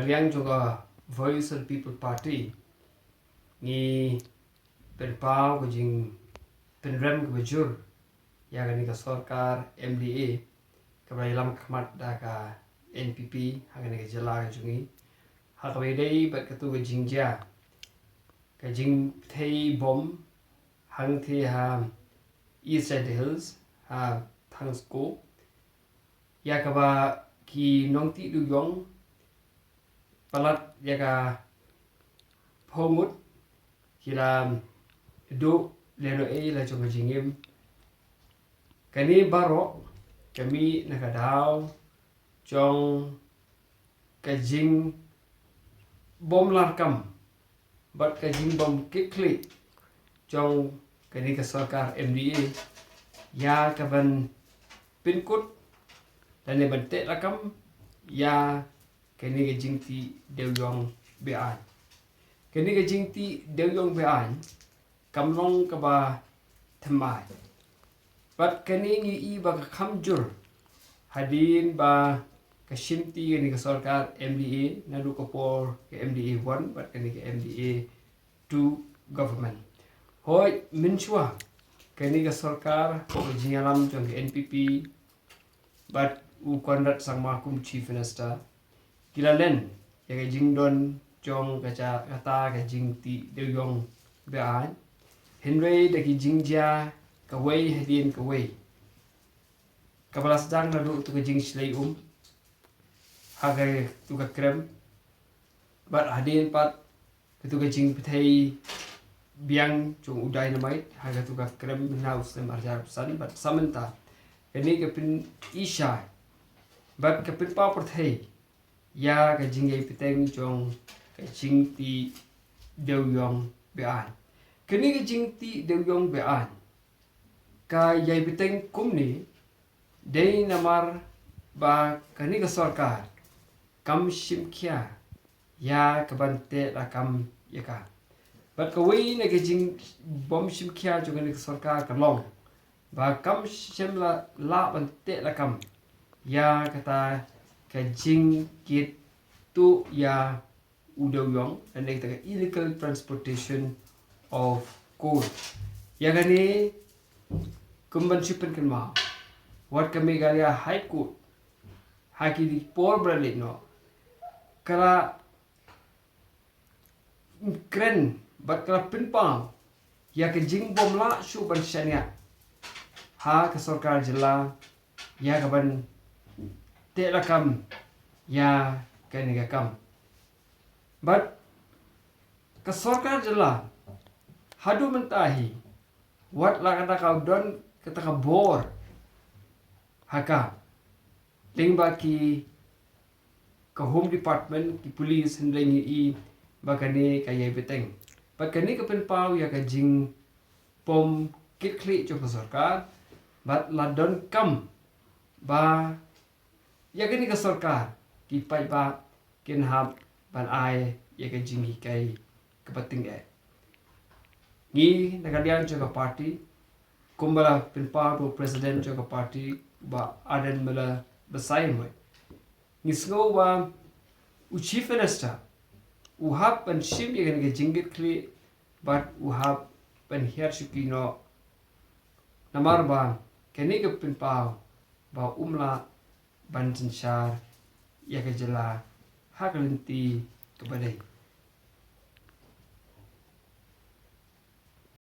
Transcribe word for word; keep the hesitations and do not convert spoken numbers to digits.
Yang jong ka Voice of the People Party, ngi pynpaw ka jingpynrem kaba jur ïa kane ka sorkar M D A kaba ïalam khmat da ka N P P ha kane ka jylla ka jong ngi, ha kaba ïadei bad katu ka jingjia ka jingpyrthei bom hangtei ha East Jaintia Hills, ha Thangsko, ïa kaba ki nongtih dewiong palat ïa ka phew ngut ki la duh lehnohei la jong ka jingim. Kane baroh ka mih na ka daw jong ka jingbym lah kam bad ka jingbym kit khlieh jong kane ka sorkar M D A ïa kaban pynkut lane ban teh lakam ïa kane ka jingtih dewiong be-aiñ. Kane ka jingtih dewiong be-aiñ kam long kaba thymmai. Bad kane ngi i ba ka kham jur hadien ba ka shimti kane ka sorkar M D A naduh ka por ka M D A one bad kane ka M D A two government. Hooid, mynshuwa kane ka sorkar, ka jingïalam jong ka N P P bad u Conrad Sangma kum Chief Minister, ki la len ïa ka jingdon jong ka ja-, kata ka jingtih dewiong be-aiñ. Hynrei da ki jingjia kawei hadien kawei, kaba la sdang naduh tu ka jingshlei um ha katu ka krem, bad hadien pat katu ka jingpyrthei biang jong u dynamite ha katu ka krem na u snem ar hajar arphew san bad sa mynta, kane ka pyni shai bad ka pynpaw pyrthei ïa ka jingïai bteng jong ka jingtih dewiong be-aiñ. Kane ka jingtih dewiong be-aiñ ka ïai bteng kumne dei namar ba kane ka sorkar kam shim khia ïa kaban teh lakam ïa ka. Bad kawei na ka jingbym shim khia jong kane ka sorkar ka long ba kam shym la lah ban teh lakam ïa kata ka jingkit tuh ïa u dewiong, lane kata ka illegal transportation of coal. Ïa kane kum ban shu pynkynmaw, wat ka Meghalaya High Court ha ki por ba la leit noh ka la kren bad ka la pynpaw ïa ka jingbym lah shuh ban shaniah ha ka sorkar jylla ïa kaban teh lakam ïa kane ka kam. Bad ka sorkar jylla haduh mynta hi, wat la kata ka don kata ka bor ha ka, lyngba ki ka Home Department, ki police, hynrei ngi i ba kane ka ïai bteng. Bad kane ka pynpaw ïa ka jingbym kit khlieh jong ka sorkar bad la donkam ba ïa kane ka sorkar ki paidbah kin hap ban ai ïa ka jinghikai kaba tyngeh. Ngi na ka liang jong ka party, kumba la pynpaw da u president jong ka party, Bah Ardent Miller Basaiawmoit, ngi sngew ba u Chief Minister u hap ban shim ïa kane ka jingkit khlieh bad u hap ban hiar shuki noh, namar ba kane ka pynpaw ba um lah ban synshar ïa ka jylla ha ka lynti kaba dei.